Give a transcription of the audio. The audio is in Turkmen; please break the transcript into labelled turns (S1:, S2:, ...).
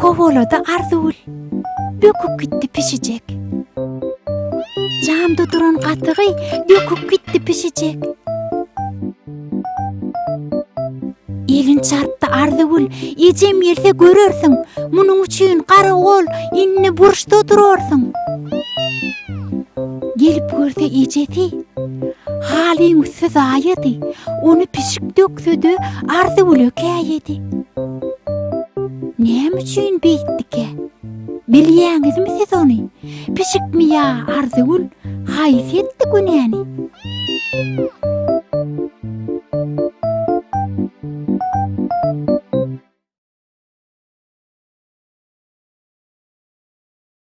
S1: Kowalady Arzygül, böküp gitdi pişijek. Jamda duran gatygy döküp gitdi pişijek. Elin çarpdy Arzygül, ejem gelse görersiň, munuň üçin garagol indi burçda durarsyň. Gelip görse ejesi, halyň üsti zaýady, ony pişik dökse-de Arzygüle käýedi. Näme üçin beýtdikä? Bilýäňizmi siz ony? Pişikmi ýa Arzygül, haýsy etdi günäni?